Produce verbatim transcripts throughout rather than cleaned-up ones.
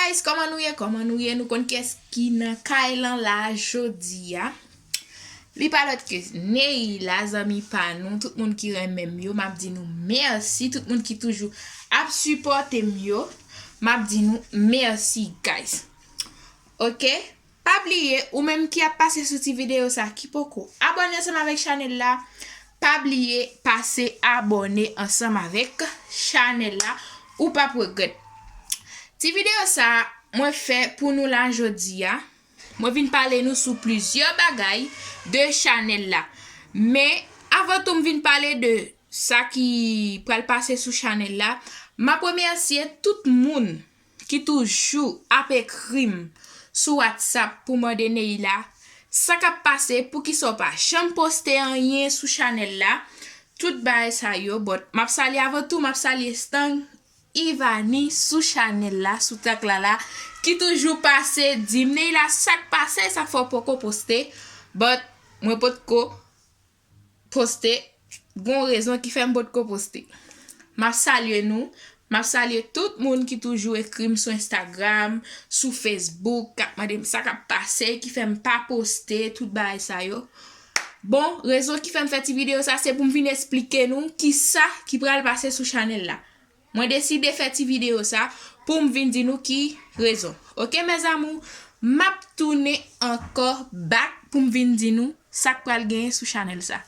Guys, kòman nou ye? Kòman nou ye? Nou konn kiyès ki nan kay lan la jodi a. Li pa lòt ke Neila, zanmi pa nou, tout moun ki renmen m yo, m ap di nou mèsi, tout moun ki toujou ap sipòte m yo, m ap di nou mèsi, guys. Ok? Pa bliye, ou menm ki ap pase sou ti videyo sa, ki poko abòne ansanm avèk chanèl la, pa bliye pase abòne ansanm avèk chanèl la, ou p ap regrèt. Ti videyo sa, mwen fè pou nou la jodi a. Mwen vin pale nou sou plizyè bagay de chanèl la. Men, avan tou m vin pale de sa ki pral pase sou chanèl la, m ap remèsye tout moun ki toujou ap ekri m sou WhatsApp pou mande Neila sa k ap pase, poukisa w pa janm poste anyen sou chanèl la, tout bagay sa yo. But m ap salye avan tou, m ap salye Stang Ivani sou chanèl la, sou tank la la, ki toujou pase di m, Neila, sa k pase, sa k fè w poko poste, but mwen potko poste, gon rezon ki fè m potko poste. M ap salye nou, m ap salye tout moun ki toujou ekri m sou Instagram, sou Facebook, k ap mande m sa k ap pase, ki fè m pa poste, tout bagay sa yo. Bon, rezon ki fè m fè ti videyo sa, se pou m vin esplike nou kisa ki pral pase sou chanèl la. Mwen deside fè ti videyo sa pou m vin di nou ki rezon. Ok, mes amours, m ap tounen ankò back pou m vin di nou sa k pral genyen sou chanèl sa.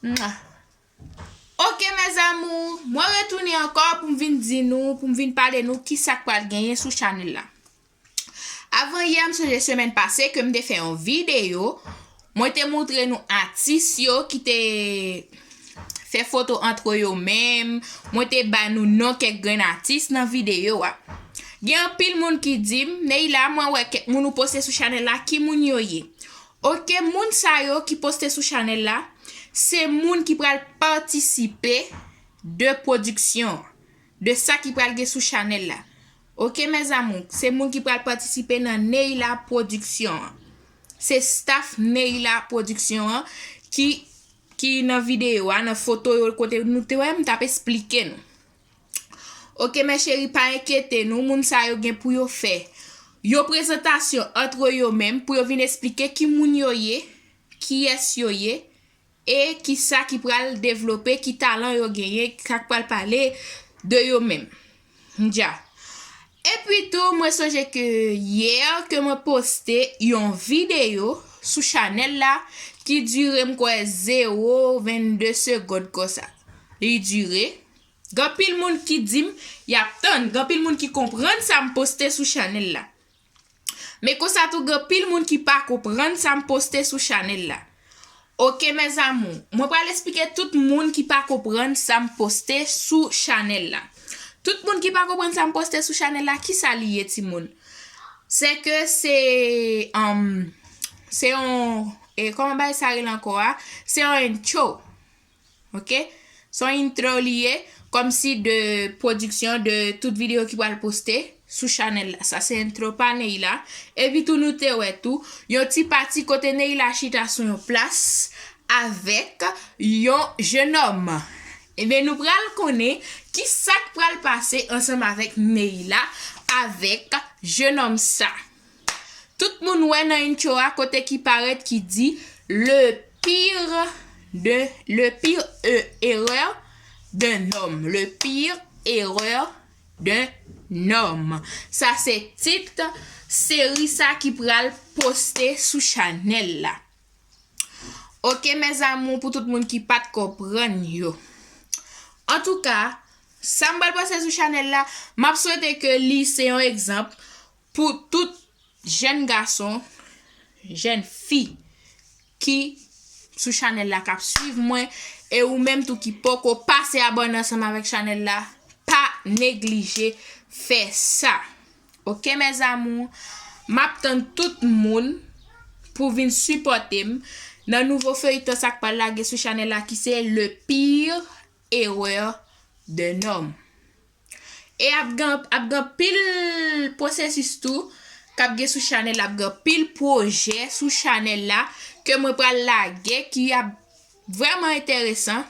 Mwa. Ok, mes amours, mwen retounen ankò pou m vin di nou, pou m vin pale nou ki sa k pral genyen sou chanèl la. Avan yè, m sonje semèn pase ke m te fè yon videyo, mwen te montre nou atis yo ki te fè foto antre yo menm, mwen te ba nou non kèk grenn atis nan videyo a. Gen anpil moun ki di m, Neila, mwen wè kèk moun ou poste sou chanèl la, ki moun yo ye? Ok, moun sa yo ki poste sou chanèl la, se moun ki pral patisipe de pwodiksyon, de sa ki pral gen sou chanèl la. Ok, mes amours, se moun ki pral patisipe nan Neila Pwodiksyon an. Se staff Neila Pwodiksyon an ki, ki nan videyo a, nan foto yo, kote nou te wè m t ap esplike nou. Ok, mes chéris, pa enkyete nou, moun sa yo gen pou yo fè yon prezantasyon antre yo menm, pou yo vin esplike ki moun yo ye, kiyès yo ye, e kisa ki pral devlope, ki talan yo genyen, sa k pral pale de yo menm. Dja. Epi tou, mwen sonje ke yè ke mwen poste yon videyo sou chanèl la ki dire, m kwè, zewo vennde segond konsa. Li dire. Gen anpil moun ki di m y ap tann, gen anpil moun ki konprann sa m poste sou chanèl la. Men konsa tou, gen anpil moun ki pa konprann sa m poste sou chanèl la. Ok, mes amours, mwen pral esplike tout moun ki pa konprann sa m poste sou chanèl la. Tout moun ki pa konprann sa m poste sou chanèl la, kisa li ye, timoun? Se ke se, um, se yon, e, kòman bagay sa rele ankò a? Se yon intro. Ok? Se yon intro li ye, kòmsi de pwodiksyon de tout videyo ki pral poste sou chanèl la. Sa se intro pa Neila. Epi tou nou te wè tou, yon ti pati kote Neila chita sou yon plas avèk yon jenòm. Ebyen, nou pral konnen ki sa k pral pase ansanm avèk Neila avèk jenòm sa. Tout moun wè nan intro a kote ki parèt ki di le pire de, le pire, euh, erreur d'un homme. Le pire erreur d'un homme. Sa se tit seri sa ki pral poste sou chanèl la. Ok, mes amours, pou tout moun ki pa t konprann yo. Antouka, sa m pral poste sou chanèl la, m ap swete ke li se yon egzanp pou tout jèn gason, jèn fi ki sou chanèl la k ap swiv mwen, e ou menm tou ki poko pase abòne ansanm avèk chanèl la, pa neglije fè sa. Ok, mes amours, m ap tann tout moun pou vin sipòte m nan nouvo feyton sa k pral lage sou chanèl la ki se Le Pire Erreur d'un Homme. E ap gen, ap gen pil pwosesis tou k ap gen sou chanèl la, ap gen pil pwojè sou chanèl la ke mwen pral lage ki ap vrèman enteresan.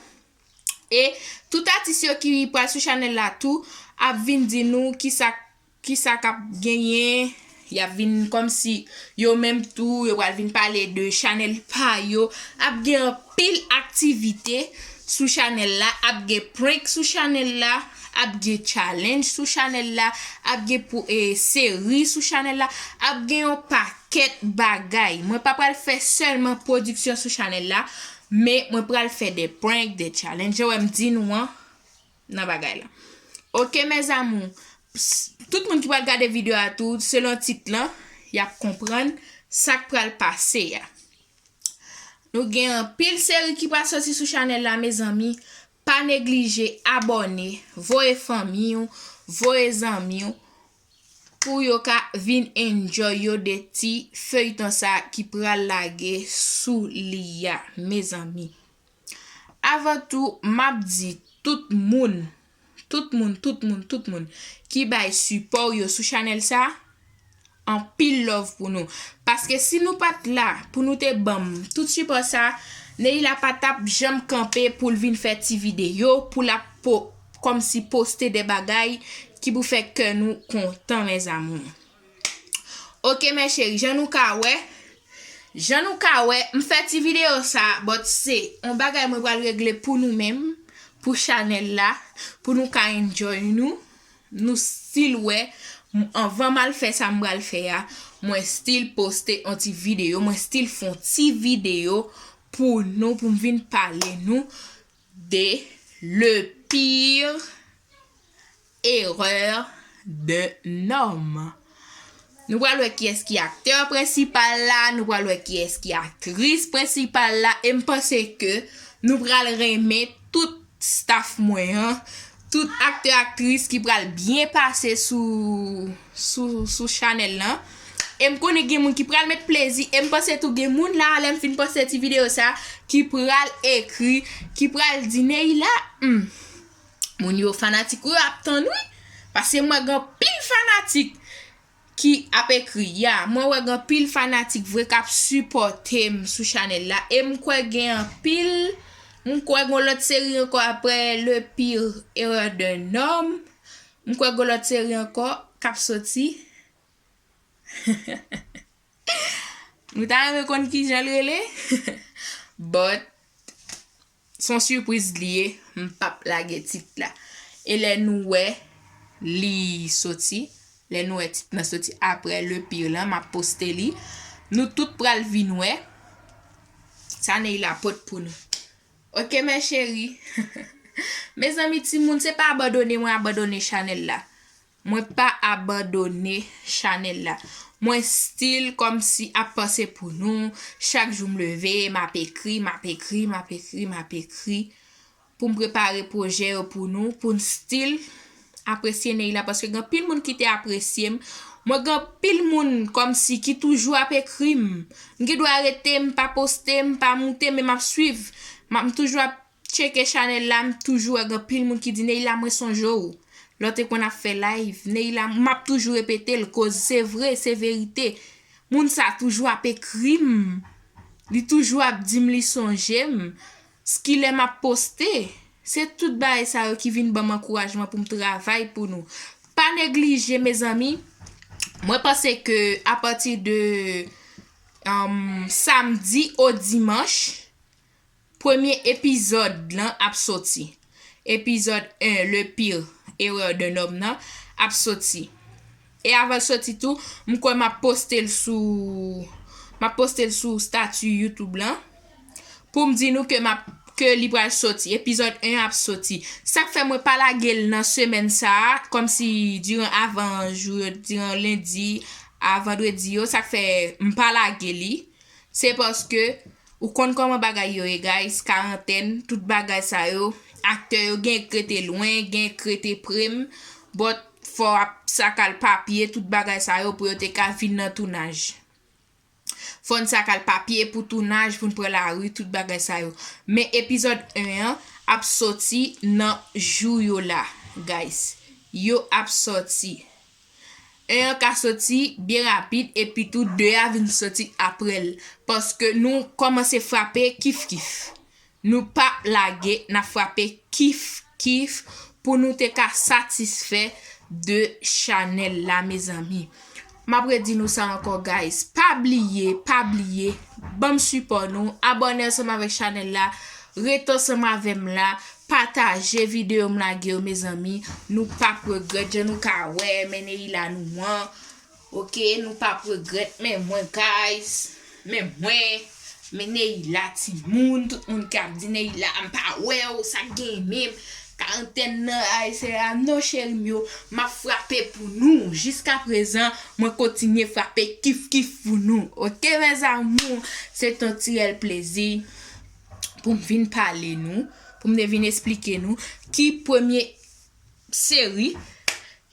E tout atis yo ki pral sou chanèl la tou ap vin di nou kisa k Kisa k ap genyen? Y ap vin kòmsi yo menm tou, yo pral vin pale de chanèl pa yo. Ap gen anpil aktivite sou chanèl la, ap gen prank sou chanèl la, ap gen challenge sou chanèl la, ap gen pou, e, seri sou chanèl la, ap gen yon pakèt bagay. Mwen pa pral fè sèlman pwodiksyon sou chanèl la, men mwen pral fè de prank, de challenge. Jan wè m di nou an, nan bagay la. Ok, mes amours, tout moun ki pral gade videyo a tou, selon tit lan, y ap konprann sa k pral pase a. Nou gen anpil seri ki pral soti sou chanèl la, mezanmi. Pa neglije abòne, voye fanmi w, voye zanmi w, pou yo ka vin enjoy yo de ti feyton sa ki pral lage sou li a, mezanmi. Avan tou, m ap di tout moun, tout moun, tout moun, tout moun ki bay sipò yo sou chanèl sa, anpil love pou nou. Paske si nou pa t la pou nou te ban m tout sipò sa, Neila pa t ap janm kanpe pou l vin fè ti videyo, pou l ap po, kòmsi poste de bagay ki pou fè kè nou kontan, mes amours. Ok, mes chéris, jan nou ka wè, jan nou ka wè, m fè ti videyo sa, but se yon bagay mwen pral regle pou nou menm, pou chanèl la, pou nou ka enjoy nou. Nou still wè, m, anvan m al fè sa m pral fè a, mwen still poste yon ti videyo, mwen still fè yon ti videyo pou nou, pou m vin pale nou de le pire erreur d'un homme. Nou pral wè kiyès ki aktè prensipal la, nou pral wè kiyès ki aktris prensipal la, e m panse ke nou pral renmen tout staff mwen an, tout aktè, aktris ki pral byen pase sou, sou, sou chanèl lan. E m konnen gen moun ki pral met plezi, e m panse tou gen moun la, lè m fin poste ti videyo sa, ki pral ekri, ki pral di, Neila, hmm, moun yo fanatik ou yo ap tann wi. Paske mwen gen anpil fanatik ki ap ekri, ya, mwen wè gen anpil fanatik vre k ap sipòte m sou chanèl la. E m kwè gen anpil, m kwè gen lòt seri ankò apre Le Pire Erreur d'un Homme. M kwè gen lòt seri ankò k ap soti. Nou ta renmen konn kijan l rele? But, se yon sipriz li ye, m p ap lage tit la. E lè nou wè li soti, lè nou wè tit lan soti apre Le Pire lan, m ap poste li. Nou tout pral vin wè sa Neila pot pou nou. Ok, mes chéris. Mezanmi, timoun, se pa abandone mwen abandone chanèl la. Mwen pa abandone chanèl la. Mwen still kòmsi ap panse pou nou. Chak jou m leve, m ap ekri, m ap ekri, m ap ekri, m ap ekri. Pou m prepare pwojè yo pou nou, pou n still apresye Neila, paske gen anpil moun ki te apresye m. Mwen gen anpil moun kòmsi ki toujou ap ekri m. M gen dwa rete, m pa poste, m pa moute, men m ap swiv. M ap, m toujou ap tcheke chanèl la, m toujou wè gen anpil moun ki di, Neila, mwen sonje w. Lè w te konn ap fè live, Neila, m ap toujou repete l, koz se vre, se verite. Moun sa toujou ap ekri m. Li toujou ap di m li sonje m. Skilè m ap poste. Se tout bagay sa yo ki vin ban m ankourajman pou m travay pou nou. Pa neglije, mezanmi. Mwen panse ke apati de, um, samdi o dimanch, premye epizòd lan ap soti. Epizòd en, Le Pire Erreur d'un Homme nan, ap soti. E avan l soti tou, m kwè m ap poste l sou, m ap poste l sou stati YouTube lan. Pou m di nou ke m ap, ke li pral soti. Epizòd en ap soti. Sa k fè mwen pa lage l nan semèn sa a, kòmsi diran avan jou yo, diran lendi a vandredi yo, sa k fè m pa lage li. Se paske ou konn kòman bagay yo ye, guys, karantèn, tout bagay sa yo, aktè yo gen k rete lwen, gen k rete pre m, but fò ap sakal papye, tout bagay sa yo pou yo te ka vin nan tounaj. Fò n sakal papye pou tounaj, pou n pran lari, tout bagay sa yo. Men epizòd en an ap soti nan jou yo la, guys. Yo ap soti. En an ka soti byen rapid, epi tou de a vin soti apre l. Paske nou kòmanse frape kif kif. Nou p ap lage, n ap frape kif kif pou nou te ka satisfè de chanèl la, mezanmi. M ap redi nou sa ankò, guys. Pa bliye, pa bliye, ban m sipò nou, abòne ansanm avèk chanèl la, ret ansanm avè m la, pataje videyo m lage yo, mezanmi. Nou p ap regrèt, jan nou ka wè, men Neila nou an. Oke, nou p ap regrèt, men mwen, guys. Men mwen, men Neila, timoun, tout moun k ap di Neila, m pa wè w, sa k gen menm. Karantèn nan, ay, se a non, cheri m yo, m ap frape pou nou. Jiska prezan, mwen kontinye frape kif kif pou nou. Oke, mes amours, se t on ti rèl plezi pou m vin pale nou, pou m te vin esplike nou ki premye seri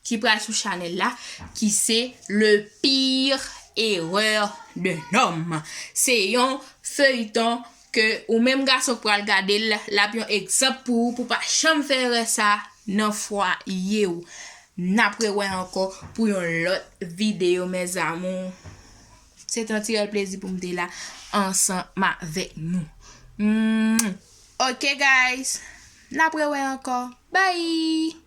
ki pral sou chanèl la, ki se Le pire erreur d'un homme. Se yon feyton ke ou menm gason k pral gade l, l ap yon egzanp pou ou, pou pa janm fè erè sa nan fwaye w. N ap rewè ankò pou yon lòt videyo, mes amours. Se t on ti rèl plezi pou m te la ansanm avèk nou. Mm. Oke, guys. N ap rewè ankò. Bye!